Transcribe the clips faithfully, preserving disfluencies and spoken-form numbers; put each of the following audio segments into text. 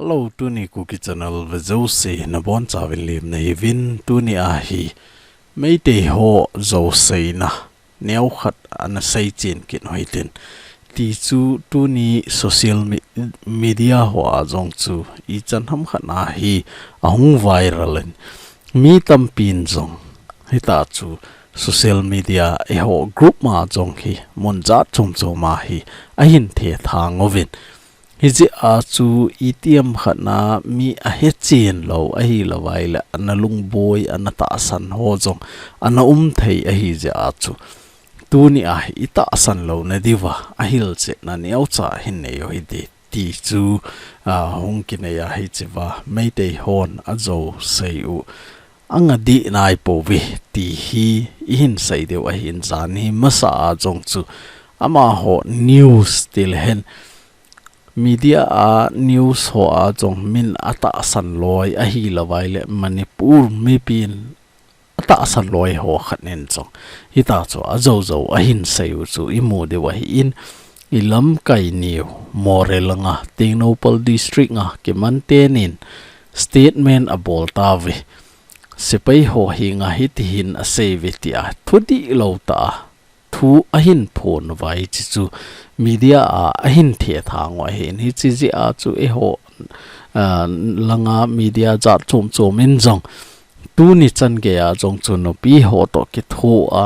Hello, tuni Kuki Channel vejouse nabonchauvin lemna hiuvin, tuni ahi Meitei ho jouseina neokhat ana seichen kit uhitin. Tichu tuni social me-, media hoa jong chu ichan hamkhat ahi ahung viral in, mi tampin jong hitachu social media eiho group ma jong hi mun jat chom chom ahi ahin thethang uvin. Hijeh a chu itiham khat a mi ahechen lou ahilouva ahile ana lungboi, ana tahsan ho jong ana um thei ahijeh a chu tuni a hi itahsan louna diuva ahilchetna neocha hin nei u hite, tichu, a, hung kinei a hichea Meitei hon ajousei u anga dih naipouve ti hi ihin sei diu ahin, jan hi masa a jong chu amaho news tilehen media a news hoa jong min atahsan loi ahilouva ahile Manipur mipin atahsan loi ho khat in jong hitachu ajoujou ahin sei u chu imu diu ahin, ilamkai niu Moreh langa Tengnoupal District a kimanten in statement abol tauve. Sepai ho henga hitihin aseiuve tia thudihlou tah a thu ahin phon uva hiche chu media a ahin thethang u ahin, hiche jeh a chu eiho, a, langa media jat chom chom in jong tuni chan geiya jong chu nupi ho toh kithoa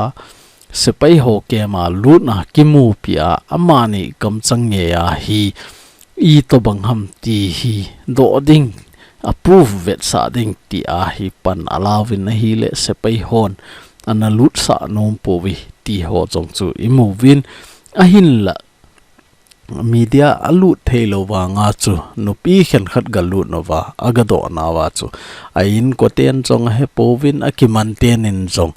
sepai ho camp a lutna kimupi a amani kamchang ngeiya hi itobang ham ti hi doh ding, a proof vetsah ding tia hi pan alauvin ahile sepai hon ana lutsah nompouve ti ho jong chu imuvin, ahinla media alut theilou vanga chu nupi khenkhat galut uva agadoh nauva chu a inkoten jong ahepouvin akimanten in jong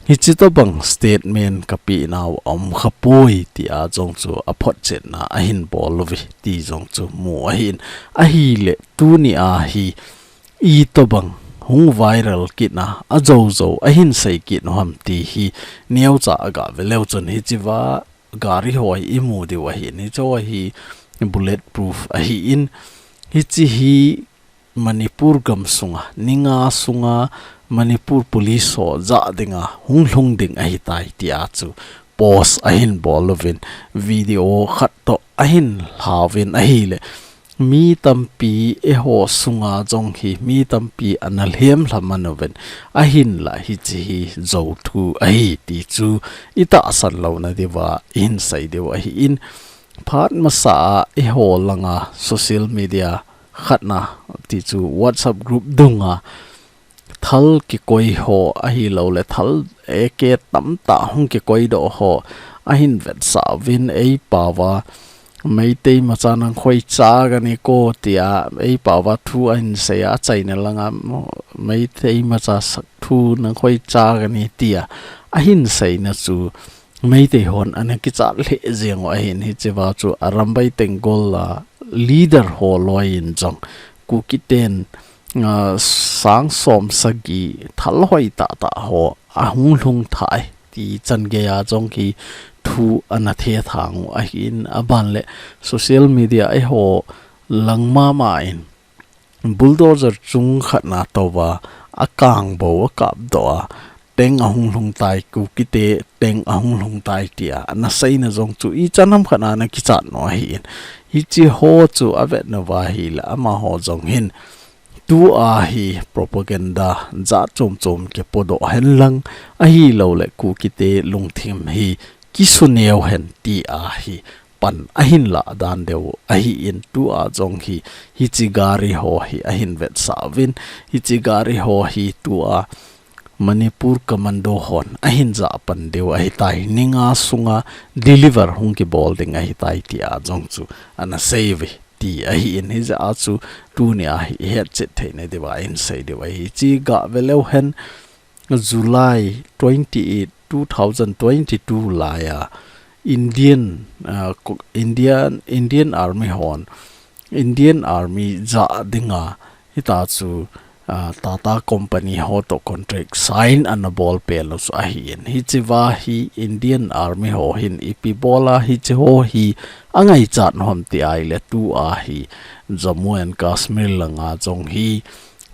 hiche tobang statement kapeh nau aum khapoi tia jong chu aphotchetna ahin bol uve ti jong chu mu ahin, ahile tuni a hi itobang hung viral kit a ajoujou ahin sei kit u ham ti hi neocha aga veleu chun hichea gari ho hi imu diu ahin, hiche ho hi bullet proof ahin, hiche hi Manipur gamsunga, ni nga sunga Manipur Police ho jah dinga hung lhung ding ahitai tia chu post ahin bol uvin, video khat toh ahin lhauvin ahile mi tampi eiho sunga jong hi mi tampi ana lhem lha man uvin, ahinla hiche hi jou thu ahi ti chu itahsan louna diuva ihin sei diu ahin, phat masa a eiho langa social media khat a tichu WhatsApp group dunga thal kikoi ho ahilouleh thal A K tamtah hung kikoi doh ho ahin vetsah uvin, eipao va Meitei macha nang khoicha kani ko tia eipao va thu ahin sei a, achaina langa Meitei macha sak thu nang khoicha kani tia ahin seina chu Meitei hon ana kichat lheh jeng u ahin, hichea chu Arambai Tenggol a leader ho loi in jong Kuki ten, a, sang som sagi thal hoi tah tah ho ahung lhung thai ti chan geiya jong hi thu ana thethang u ahin, aban le social media eiho lang mama in bulldozer chung khat a touva akang bou akap doh a, tank ahung lhung tai, Kuki te tank ahung lhung tai tia ana seina jong chu ichan ham khat a ana kichat u ahin. Hiche ho chu avet nauva ahile amaho jong hin tua hi propaganda jat chom chom kipodoh hen lang ahilouleh Kuki te lungthim hi kisuneo hen tia hi pan ahin lah dan diu ahin, tua jong hi hiche gari ho hi ahin vetsah uvin, hiche gari ho hi tua Manipur Commando hon ahin jah pan diu ahitai, ni nga sunga deliver hung kibol ding ahitai tia jong chu ana sei uve ti ahin, hijeh a chu tuni a hi ihet chet theina diuva ihin sei diu ahi. Hiche ga veleu hen, July twenty-eight, two thousand twenty-two laiya Indian, ah, ko-, Indian, Indian Army hon, Indian Army jah dinga hitachu, ah, Tata Company ho toh contract sign ana bol peh u chu ahin. Hichea hi Indian Army ho hin ipi bol a hiche ho hi angaichat u ham ti ahile tua hi Jammu and Kashmir langa jong hi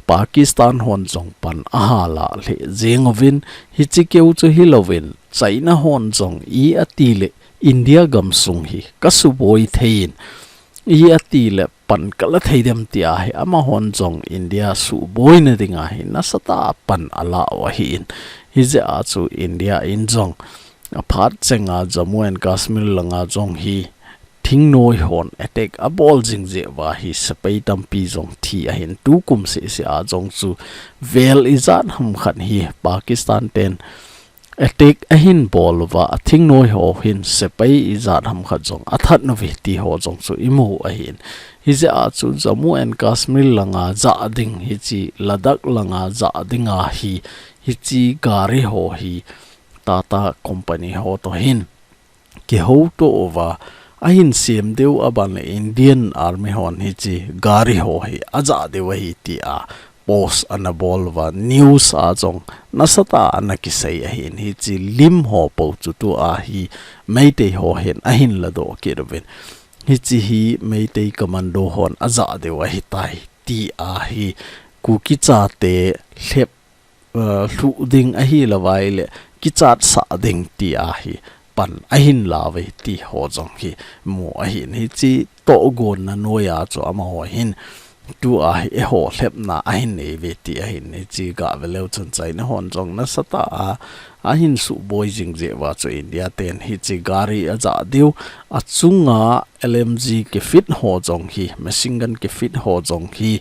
Pakistan hon jong pan aha la lheh jeng uvin, hichi keu chu hilouvin, China hon jong i ati le India gamsung hi ka suboi thei in, i ati le pan ka la thei dem tia hi amahon jong India suboi na dinga hi nasatah a pan ala u ahi in. Hijeh a chu India in jong aphat chenga Jammu and Kashmir langa jong hi thingnoi hon attack abol jing jeh uva hi sepai tampi jong thi ahin, tukum seh seh a jong chu vel ijat ham khat hi Pakistan ten attack ahin bol uva, a thingnoi ho hin sepai ijat ham khat jong athat nauve ti ho jong chu imu ahin. Hijeh a chu Jammu and Kashmir langa jah ding, hichi Ladakh langa jah dinga hi, hichi gari ho hi Tata Company ho to hin kihouto uva, ahin sem diu, aban le Indian Army hon hichi gari ho hi ajah diu ahi tia post ana bol uva, news a jong nasatah a ana kisei ahin, hichi lim ho po chu tua hi Meitei ho hin ahin ladoh kit uvin, hichi hi Meitei commando hon ajah diu ahitai tia hi Kuki chate lhep eh, lhuh ding ahilouva ile kichatsah ding tia hi pan ahin la uve ti ho jong hi mu ahin, hichi tohgon na noiya chu amaho hin tua hi eiho lhepna ahin nei uve ti ahin, hichi gah ve leu chun China hon jong nasatah a ahin suboi jing jeh uva chu India ten hichi gari ajah diu, achunga L M G kifit ho jong hi, machine gun kifit ho jong hi,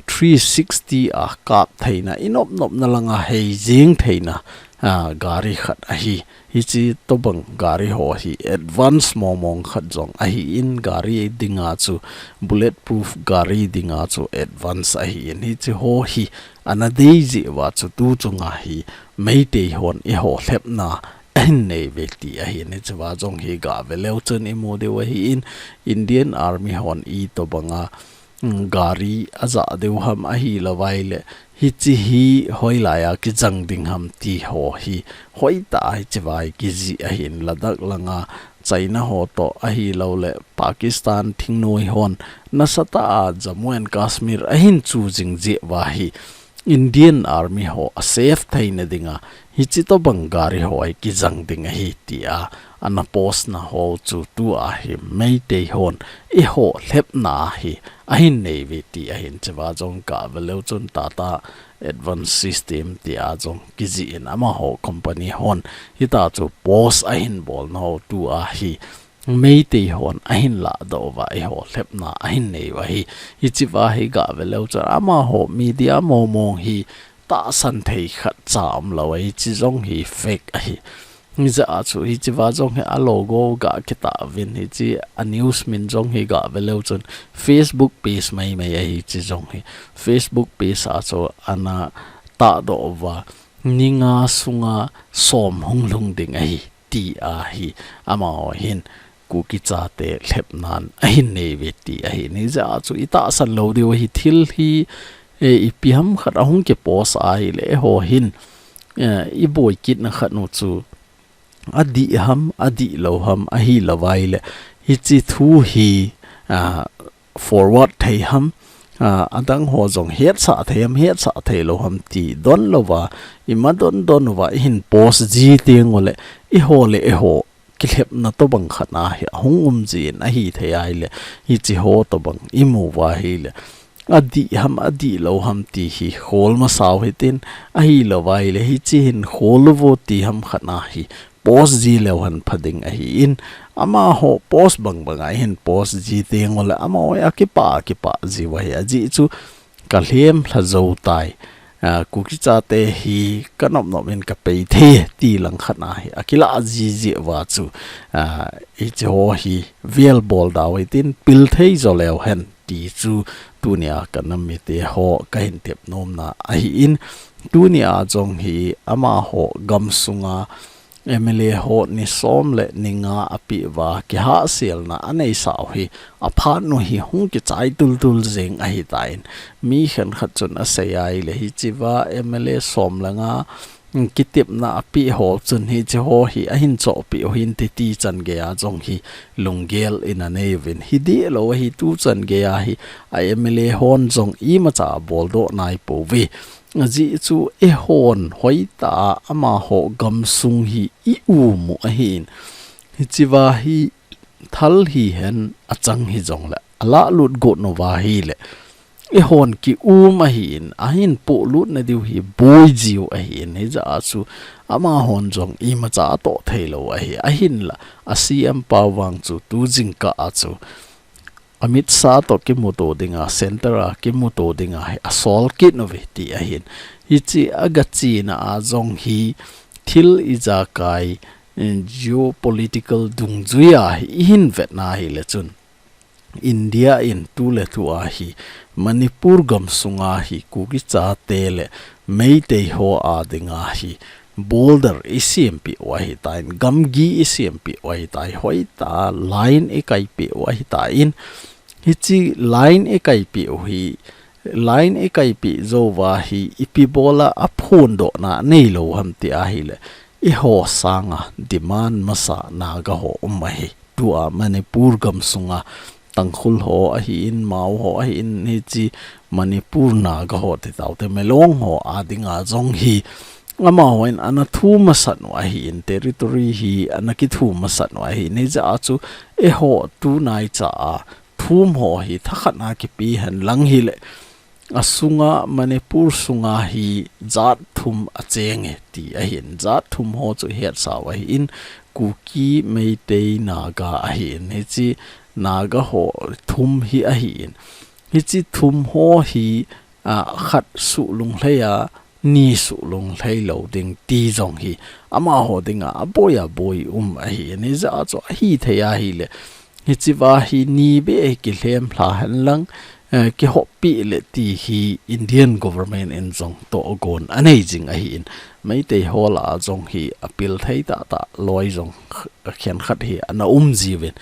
three sixty a kap theina, inop nopna langa hei jing theina, a, gari khat ahi. Hichi tobang gari ho hi advance mong mong khat jong ahi in, gari dinga chu bulletproof gari dinga chu advance ahi in, hichi ho hi ana dei jeh uva chu tu chunga hi Meitei hon eiho lhepna ahin nei uve ti ahin, hichi uva jong hi gah ve leu chun imu diu ahi in, Indian Army hon itobanga gari ajah diu ham ahilouva ile, hichi hi hoilai a kijang ding ham ti ho hi hoitah a hichi uva kijih ahin, Ladakh langa China ho to ahilou le Pakistan thingnoi hon nasatah a Jammu and Kashmir ahin chu jing jeh uva hi Indian Army ho a safe theina dinga hichi tobang gari ho hi kijang ding ahi tia ana post na ho chu tua hi Meitei hon eiho lhepna hi ahin nei uve ti ahin, hichi uva jong gah ve leu chun Tata Advance System tia jong kijih in amaho company hon hitia chu post ahin bol na ho tua hi Meitei hon ahin ladoh uva, eiho lhepna ahin nei uva hi. Hichi uva hi gah ve leu chun amaho media mong mong hi tahsan thei khat cha umlou ahi, hichi jong hi fake ahi. Hijeh a chu hichi uva jong hi a logo gah kitah uvin, hichi a news min jong hi gah ve leu chun Facebook page mai mai ahi, hichi jong hi Facebook page a chu ana tahdoh uva, ni nga sunga som hung lhung ding ahi tia hi amaho hin Kuki chate lhepnan ahin nei uve ti ahin, hijeh a chu itahsan lou diu ahi, thil hi, eh, ipi ham khat ahung kipost a ahile eiho hin, eh, iboi kitna khat u chu adih ham, adih lou ham ahilouva ile, hichi thu hi, ah, forward thei ham, ah, adang ho jong hetsah thei ham, hetsah thei lou ham ti don louva, ima don don uva ihin post ji teng ule, eiho le eiho kilhepna tobang khat a hi ahung um jin ahithei a ile, hichi ho tobang imu uva ahile, adih ham, adih lou ham ti hi khol masa u hitin, ahilouva ile, hichi hin khol uvo ti ham khat a hi post ji leu hen pha ding ahi in, amaho post bang bang a ihin post ji teng ule, amaho hi akipah, akipah ji uva ahi, ajeh chu ka lhem lha jou tai. Ah, Kuki chate hi ka nop nop in ka pei thei ti lang khat a hi akilah ji jeh uva chu, ah, hichi ho hi vel bol da u hitin, pil thei jo leu hen ti chu tunia ka nam mite ho kahin tep nomna ahi in, tunia jong hi amaho gamsunga M L A ho ni som le ni nga apeh uva kihahselna aneisah u hi aphat u hi hung kichai tul tul jeng ahitan, mi khenkhat chun asei a ile, hichi uva M L A som le nga kitepna apeh ho chun hiche ho hi ahin chohpeh u hinte ti chan geiya jong hi lunggel in anei uvin. Hideh lou ahi, tu chan geiya hi a M L A hon jong imacha abol doh nai pouve. Ajeh chu eihon hoitah a amaho gamsung hi i um u ahin. Hichea hi thal hihen achang hijongle, alah lut got uva ahile, eihon ki um ahin, ahin polut nadiu hi boi jiu ahin, hijeh a chu amahon jong imacha atoh thei lou ahi, ahinla, a C M pau vang chu tu jingkah a chu, Amit Shah toh kimuto dinga, center a kimuto dinga hi asol kit uve ti ahin. Hiche aga chena a jong hi thil ijakai, eh, geopolitical dungjuia hi ihin vetna hile chun, India in tuletu a hi Manipur gamsunga hi Kuki chate le Meitei ho a dinga hi border isempeh u ahitan, gamgi isempeh u ahitan, hoitah a line ikaipeh u ahitan, hiche line ikaipeh u hi, line ikaipeh jou uva hi ipi bola aphondohna neilou ham ti ahile, eiho sanga demand masa Naga ho um ahi. Tua Manipur gamsunga Tangkhul ho ahin, Mao ho ahin, hiche Manipur Naga ho ti taute, Melong ho a dinga jong hi amahon ana thu masat u ahin, territory hi ana kithu masat u ahin, hijeh a chu eiho tunaicha a thum ho hi thakhat a kipe henlang hile, asunga Manipur sunga hi jat thum achenge ti ahin, jat thum ho chu hetsau ahin, Kuki, Meitei, Naga ahin, hiche Naga ho thum hi ahin, hiche thum ho hi, a, khat suh lunglhai a, ni suh lunglhai lou ding ti jong hi amaho dinga aboi aboi um ahin, hijeh a chu ahithei ahile, hichea hi ni beh hi kilhem lha henlang, eh, kihoppeh le ti hi Indian government in jong tohgon anei jing ahin, Meitei ho lah a jong hi apil thei tahtah loi jong kh-, khenkhat hi ana um jiuvin.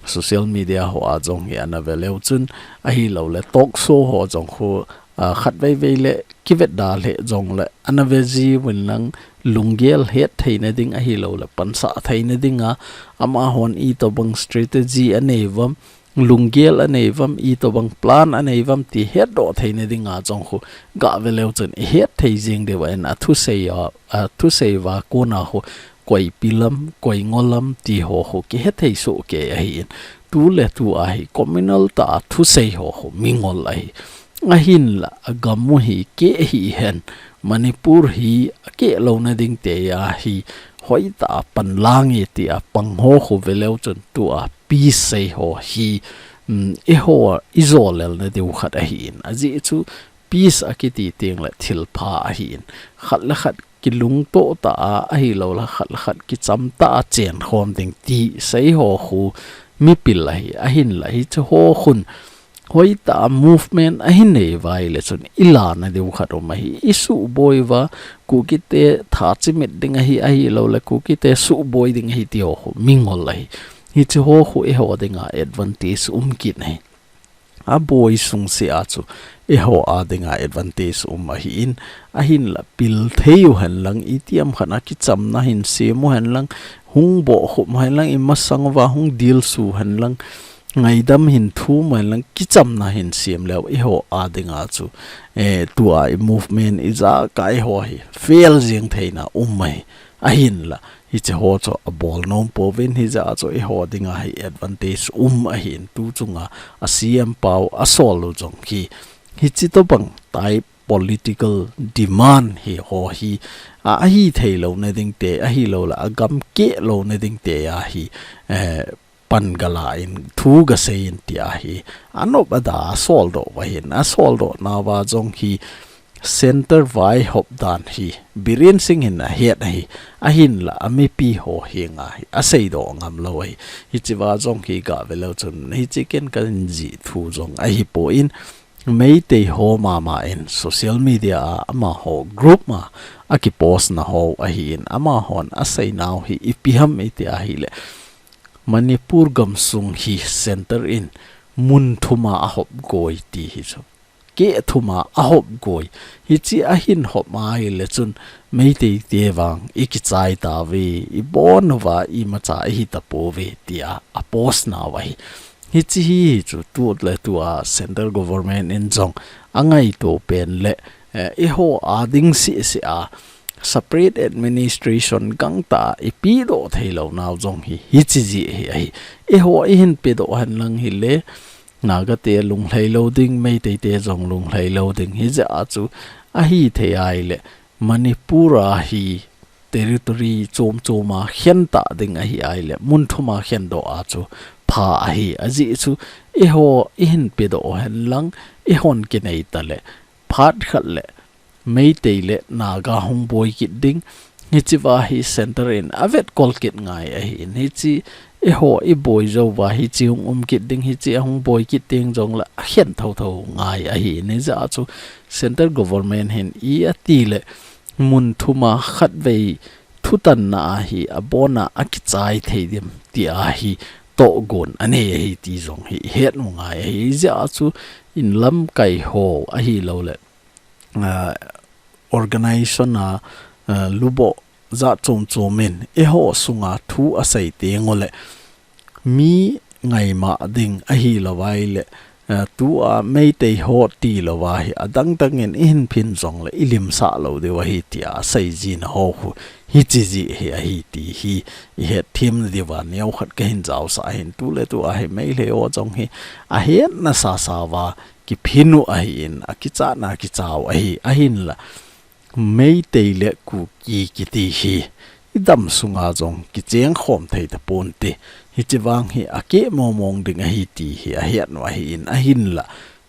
Social media ho a jong hi ana ve leu chun, ahilouleh talk show ho jong khu, a, khatvei vei le kivet da lheh jongle ana ve jiuvin lang, lunggel hetthei nading ahilouleh pansah thei nadinga amahon itobang strategy anei uvam, lunggel anei uvam, itobang plan anei uvam ti hetdoh thei nadinga jong khu gah ve leu chun ihetthei jing diu ahin, athusei a, athusei uva kona khu koi pi lam, koi ngol lam ti ho khu kihethei soh kei ahin. Tuletu a hi communal tah a thusei ho khu mingol ahi. Ahinla, agam u hi keh hihen, Manipur hi akeh lou nading tia hi hoitah a panlange tia pang ho khu ve leu chun tua peace sei ho hi, um, eiho ijolel nadiu khat ahin. Ajeh chu peace akiti tengle thilpha ahin. Khat le khat kilungtoh tah a, ahilouleh khat le khat kicham tah a chenkhom ding ti sei ho khu mipil ahi, ahinla hiche ho khun hoitah a movement ahin nei uva ahile chun ilah nadiu khat um ahi, isuhboi uva, Kukite tha chimit ding ahi, ahilouleh Kukite suhboi ding ahi ti ho khu mingol ahi. Hiche ho khu eiho dinga advantage um kit ahi. Aboi sungse a chu eiho a dinga advantage um ahin, ahinla pil thei u henlang, itiham khat a kichamna hin sem u henlang, hung bohkhup u henlang, imasang uva hung dilsu u henlang, ngaidam hin thum u henlang, kichamna hin sem leu eiho a dinga chu, eh, tua i movement ijakai ho hi fail jeng theina um ahi. Ahinla, hiche ho chu abol nom pouvin, hijeh a chu eiho dinga hi advantage um ahin, tu chunga a C M pau asol u jong hi, hiche tobang type political demand hi ho hi, a, ahithei lou nading te, ahilouleh agam keh lou nading tia hi, eh, pan gala in thu gasei in tia hi, anop ada asoldoh uva ahin, asoldoh nauva jong hi, center vaihop dan hi Biren Singh hin ahet ahi, ahinla amipi ho henga hi aseidoh ngam lou ahi. Hichea jong hi gah ve leu chun hiche ken kahin jih thu jong ahipoi, Meitei ho mama in social media a amaho group ma akipost na ho ahin, amahon aseinau hi ipi ham iti ahile, Manipur gamsung hi center in mun thum a ahop goi ti hi chu. keh thum a ahop goi. Hichi ahin hop mai le chun Meitei te vang i kichai tauve, i bon uva imacha i hi tapouve tia a post nau ahi. Hichi hi chu tu le tu a central government in jong angaito pen le, eh, eiho a ding seh seh a separate administration gangtah a i pedoh thei lou nau jong hi, hichi jeh hi ahi. Eiho i hin pedoh hen lang hile, Naga te lunglhai lou ding, Meitei te jong lunglhai lou ding. Hijeh a chu ahi thei ai le, Manipur a hi territory chom chom a khen ta ding ahi ai le, mun thum a khen doh a chu pha ahi. Ajeh chu eiho i hin pedoh hen lang, eihon kinei ta le, phat khat le, Meitei le Naga hung boi kit ding. Hichi va hi center in a vetkol kit ngai ahi in. Hichi eiho i boi jou va hichi hung um kit ding, hichi a hung boi kit ding jong le a khen thotho ngai ahi in. Hijeh a chu center government hin i ati le mun thum a khat vei thutanna a hi a bon a a kichai thei dem tia hi tohgon anei ahi ti jong hi het u ngai ahi. Hijeh a chu in lamkai ho ahi lou le, ah, organization a, ah, luboh jat chom chom in eiho sunga thu a sei teng u le mi ngaima ding ahi lou ai le, ah, tu a Meitei ho ti lou a hi adang dang in i hin phin jong le i limsah lou diu ahi tia a sei jina ho khu hichi jeh hi ahi ti hi i het them na diu va neo khat ka hin jaosah hin tu le tu a hi Meitei ho jong hi a hetna sasa va kiphin u ahi in, a kichana kicha u ahi, ahin la Meitei le Kuki kiti hi i dam sunga jong kicheng khom thei ta pon te. Hichi vang hi a keh momong ding ahi ti hi a het u ahi in, ahin la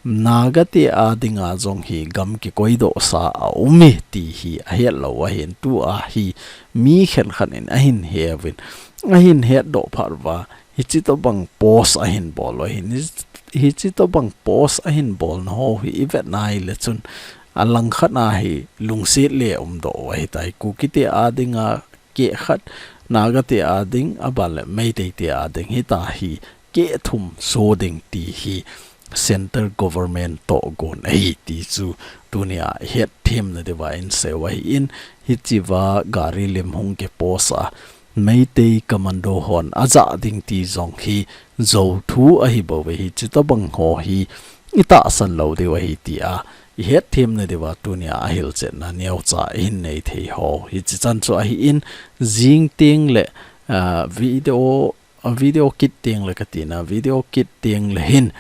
Naga te a dinga jong hi gam kikoi doh sa a um e ti hi a het lou ahi in, tu a hi mi khen khan in ahin he uvin, ahin het doh phat uva Hichi tobang post ahin bol u ahin, hichi tobang post ahin bol na ho hi i vet nai le chun a langkhat a hi lungset le um doh u ahi tai. Kuki te a dinga keh khat, Naga te a ding, a ban le Meitei te a ding hi ta hi keh thum so ding ti hi center government tohgon ahi ti chu tuni a i het them na diu va in sei u ahi in, hichi va gari lim hung ke post a Meitei commando hon a jah ding ti jong hi jou thu ahi bou ve. Hichi tobang ho hi i tahsan lou diu ahi ti a i het them na diu va tuni a a hilchetna neocha i hin nei thei ho. Hichi chan chu ahi in jing teng le, ah, video, ah, video kit teng le ka ti na, video kit teng le hin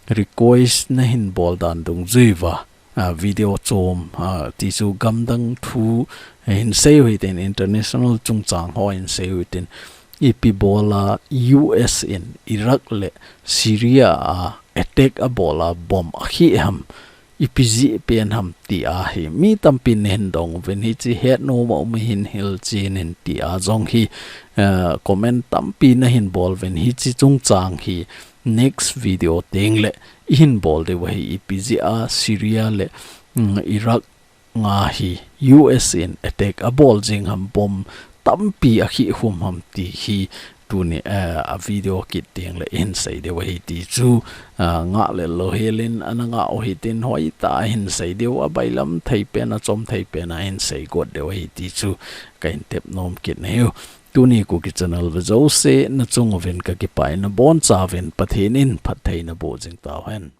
request na hin bol dan dungjui va. Ah, video chom, ah, ti chu gamdang thu, eh, hin sei u hitin, international chungchang ho hin sei u hitin, ipi bol a U S in Iraq le Syria a attack a bol a bomb a khi ham, ipi jeh pen ham ti a hi mi tampi na hin dong uvin, hichi het nom a um hin hilchen in ti a jong hi, eh, comment tampi na hin bol uvin, hichi chungchang hi next video teng le i hin bol diu ahi. Ipi jeh a Syria le, mm, Iraq nga hi U S in attack a bol jing ham, bomb tampi a khi khum ham ti hi tuni, eh, a video kit teng le i hin sei diu ahi ti chu, ah, ngah le lou hel in ana ngah u hitin hoitah a hin sei diu, a bailam thei pen, a chom thei pen a hin sei got diu ahi ti chu ka hin tep nom kit na hiu. Tuni Kuki channel ve jouse na chung uvin ka kipah in, na boncha uvin Pathen in phatthei na boh jing tau hen.